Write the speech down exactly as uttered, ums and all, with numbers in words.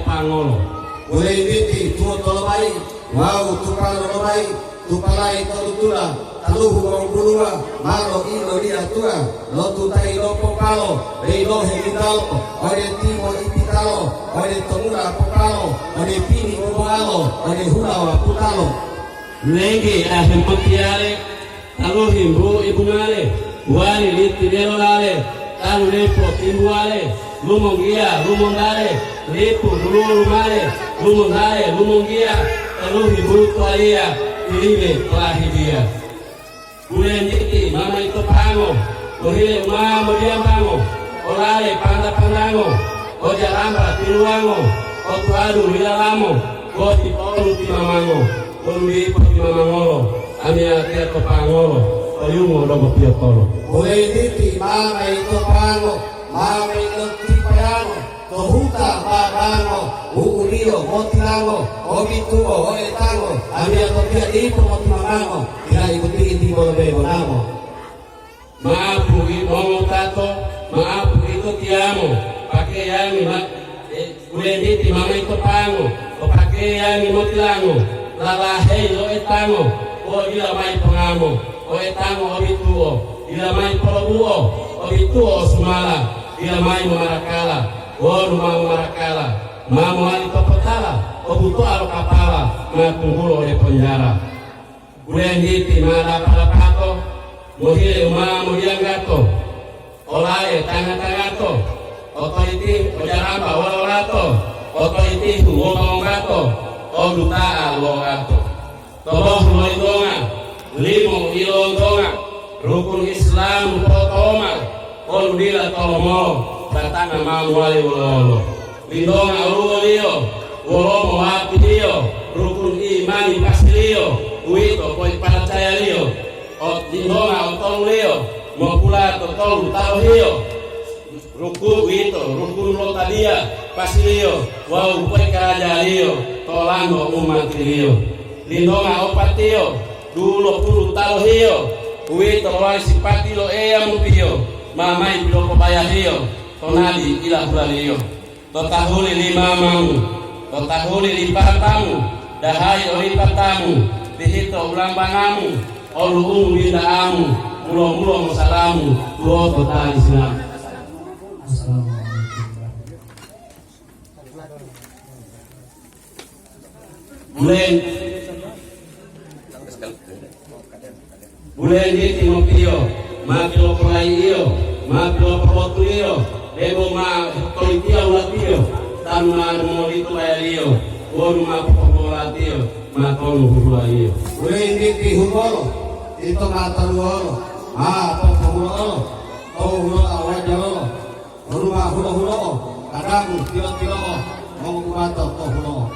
Pangolo. Uleibiti tuwo tolomayi wawu tupalo lomayi, tupalayi to dutula, taluhu wawu buluwa ma lo'iloliyatua, lotutayi lo popalo, beyilohe litalo, ode timo ipitalo, ode tongula popalo, ode pini uboalo, ode hula waputalo. Lengge ahempotiyale, talu himbu ibungale, wali liti lelolale, talu lepo timbuwale, lumonggiya lumondale, lipu dululumale, lumondale lumonggiya, talu himbu tuwaliya, tilime tolahidiya. Bulentiti mama ito pango, lohile uma modiyambango, olale panta-pantango, ojalamba tiluwango, otuwadu hilalamo, boti polu timamango, wonu dipo timamangolo, amiyatiya to pangolo, oyungo donggo piyotolo. Bulentiti mama ito pango, mama ito tipayango, to huta babango, hu'uliyo motilango, obituo oetango, amiyatotiya dipo motimamango, dila ibutiyi timolo bebonamo. Maapu i-, mongowutato, maapu ito tiyamo, pakeyangi ma-, e, ulenditi mama ito pango, o pakeyangi motilango, lalaheyi lo etango, o dila mayi pongamo, o etango obituo, dila mayi polobuo, obituo o sumala, dila mayi momarakala, wonu ma momarakala, ma mowali topotala, obutoa lo kapala, ma tunggulo ode ponjara. Bulentiti ma dapa-dapato, mohile uma modiyanggato, olae tanga-tangato, otoiti ojaramba wolo lato, otoitihu womba-wombato, oduta'a lo oato. To bohu lo idonga, limo ilontonga, rukun Islam potoma, wonu dila tolomo, batanga ma mowali wololo. Lindonga oluwoliyo, wolomo wapiliyo, rukun imani pasiliyo, uwito poiparacayaliyo. O lindonga otoluliyo, mopula to tolu talohiyo. Ruku uwito rukun lo tabiya pasiliyo wawu poikarajaliyo to olanto umatiliyo. Lindonga opatiyo, dulo pulu talohiyo, uwito lowali sipati lo Eya mopiyo, ma mayi pilopobayahiyo to nabi ilahulaliyo. To tahuli li mamamu, to tahuli li papamu, dahayi olipatamu, pihito ulambangamu, olu'umu binta'amu, mulo-mulo mosalamu, tuwoto ta Islam. Assalamualaikum. Bulen. Bulentiti mopiyo, ma pilopolayiyo, ma pilopobotuliyo, debo ma toitiya wulatiyo, tanu ma molito bayaliyo, wonu ma popopolatiyo, ma tonu huhuwayiyo. Bulentiti humolo, ito ma taluwolo, ma popohulo'olo, tohulo'a wajalolo, wonu ma hulo-hulo'o, kadamu tilo-tilo'o, mongubato to hulo'o.